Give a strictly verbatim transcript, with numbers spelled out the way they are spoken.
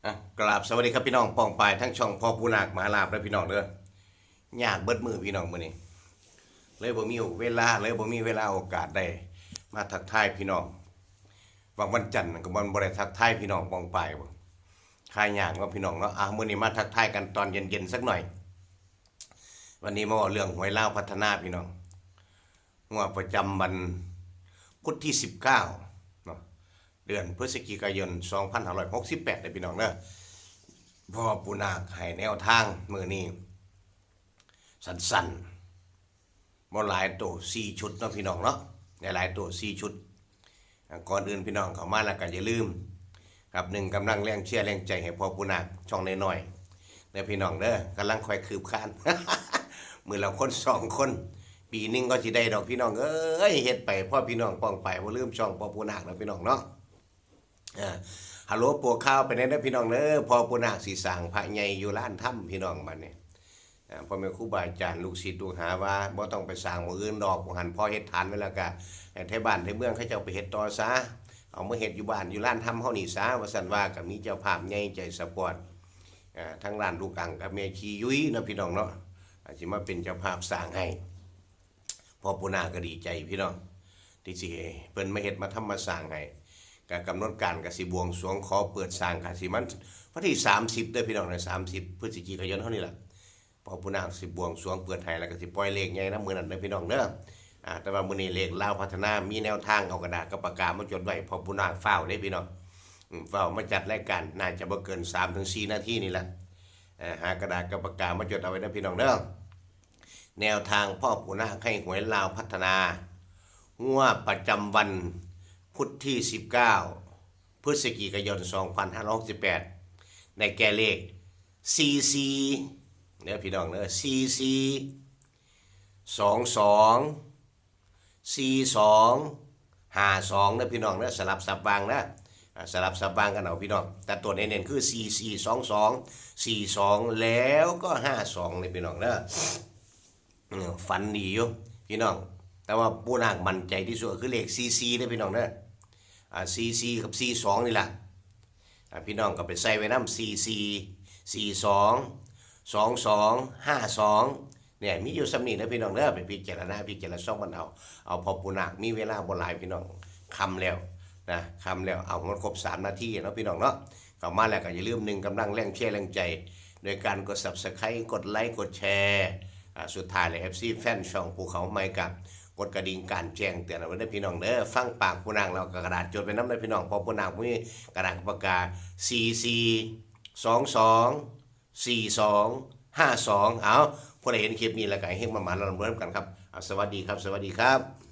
อ่ะ กราบสวัสดีครับพี่น้องป้องปายทั้งช่องพ่อปู่นาคมหาลาภและพี่น้องเด้อ ยากเบิดมือพี่น้องมื้อนี้ เลยบ่มีเวลา เลยบ่มีเวลาโอกาสได้มาทักทายพี่น้อง บางวันจันทร์ก็บ่ได้ทักทายพี่น้องป้องปายบ่ ทายยากเนาะพี่น้องเนาะ อ่ะ มื้อนี้มาทักทายกันตอนเย็นๆสักหน่อย วันนี้มาเว้าเรื่องหวยลาวพัฒนาพี่น้อง งวดประจำวันพุธที่สิบเก้าเนาะ เดือนพฤศจิกายนสองพันห้าร้อยหกสิบแปดเลยพี่น้องเด้อ พ่อปู่นาคให้แนวทางมื้อนี้ สั้นๆ บ่หลายโต สี่ชุดเนาะพี่น้องเนาะ หลายๆโต สี่ชุด อ่ะ ก่อนอื่นพี่น้องเข้ามาแล้วก็อย่าลืม ครับ หนึ่งกำลังแรงเชียร์แรงใจให้พ่อปู่นาคช่องน้อยๆเด้อพี่น้องเด้อ กำลังค่อยคืบคลาน มื้อละคนสองคน ปีหนึ่งก็สิได้ดอกพี่น้องเอ้ย เฮ็ดไปพ่อพี่น้องป้องปาย บ่ลืมช่องพ่อปู่นาคนะพี่น้องเนาะ อ่า ฮัลโหล ปวกข่าวไปแหน่เด้อพี่น้องเด้อ พ่อปู่นาคสิสร้างพระใหญ่อยู่ลานธรรมพี่น้องบัดนี้ อ่า พ่อแม่ครูบาอาจารย์ลูกศิษย์ลูกหาว่าบ่ต้องไปสร้างหม่องอื่นดอก หม่องหั่นพ่อเฮ็ดฐานไว้แล้วก็ให้ไทบ้านไทเมืองเขาเจ้าไปเฮ็ดต่อซะ เอามาเฮ็ดอยู่บ้านอยู่ลานธรรมเฮานี่ซะ ว่าซั่นว่าก็มีเจ้าภาพใหญ่ใจสปอร์ต อ่า ทั้งร้านลูกอังกับแม่ชียุ้ยเนาะพี่น้องเนาะ อาจสิมาเป็นเจ้าภาพสร้างให้ พ่อปู่นาคก็ดีใจพี่น้อง ที่สิให้เพิ่นมาเฮ็ดมาทำมาสร้างให้ ก็กำหนดการก็สิบวงสรวงขอเปิดสร้างก็สิมันวันที่สามสิบเด้อพี่น้องนะ สามสิบพฤศจิกายนเฮานี่ล่ะ พ่อปู่นาคสิบวงสรวงเปิดให้ แล้วก็สิปล่อยเลขใหญ่นำมื้อนั้นเด้อพี่น้องเด้อ อ่า แต่ว่ามื้อนี้เลขลาวพัฒนามีแนวทาง เอากระดาษกับปากกามาจดไว้ พ่อปู่นาคฟ้าวเด้พี่น้อง อืม ฟ้าวมาจัดรายการ น่าจะบ่เกินสามถึงสี่นาทีนี่ล่ะ เอ่อ หากระดาษกับปากกามาจดเอาไว้เด้อพี่น้องเด้อ แนวทางพ่อปู่นาคให้หวยลาวพัฒนา งวดประจำวันพุธที่สิบเก้าพฤศจิกายนสองพันห้าร้อยหกสิบแปด ได้แก่เลข สี่สี่ เด้อพี่น้องเด้อ สี่สี่ สองสอง สี่สอง ห้าสอง เด้อพี่น้องเด้อ สลับสับวางนะ อ่า สลับสับวางกันเอาพี่น้อง แต่ตัวเน้นๆคือ สี่สี่ สองสอง สี่สอง แล้วก็ ห้าสอง เลยพี่น้องเด้อ เออ ฝันดีอยู่พี่น้อง แต่ว่าปู่นาคมั่นใจที่สุดคือเลข สี่สี่ เด้อพี่น้องเด้อ อ่า สี่สี่ กับ สี่สอง นี่ล่ะ อ่า พี่น้องก็ไปใส่ไว้นำ สี่สี่ สี่สอง สองสอง ห้าสอง เนี่ย มีอยู่ส่ำนี้นะพี่น้องเด้อ ไปพิจารณาพิจารณาซองมันเอา เอาพ่อปู่นาค มีเวลาบ่หลายพี่น้อง ค่ำแล้วนะ ค่ำแล้ว เอามันครบสามนาทีเนาะพี่น้องเนาะ เข้ามาแล้วก็อย่าลืมหนึ่งกำลังแรงเชียร์แรงใจ โดยการกด Subscribe กดไลค์ กดแชร์ อ่า สุดท้ายเลย เอฟซี แฟนช่องภูเขาไม้กับ กดกระดิ่งการแจ้งเตือนเอาไว้เด้อพี่น้องเด้อ ฟังปากปู่นาคแล้วก็กระดาษจดไว้นำเด้อพี่น้อง เพราะปู่นาคมีกระดาษปากกา สี่สี่ สองสอง สี่สอง ห้าสอง เอา ผู้ใดเห็นคลิปนี้แล้วก็ให้เฮงมาหมานๆร่ำรวยกันครับ เอา สวัสดีครับ สวัสดีครับ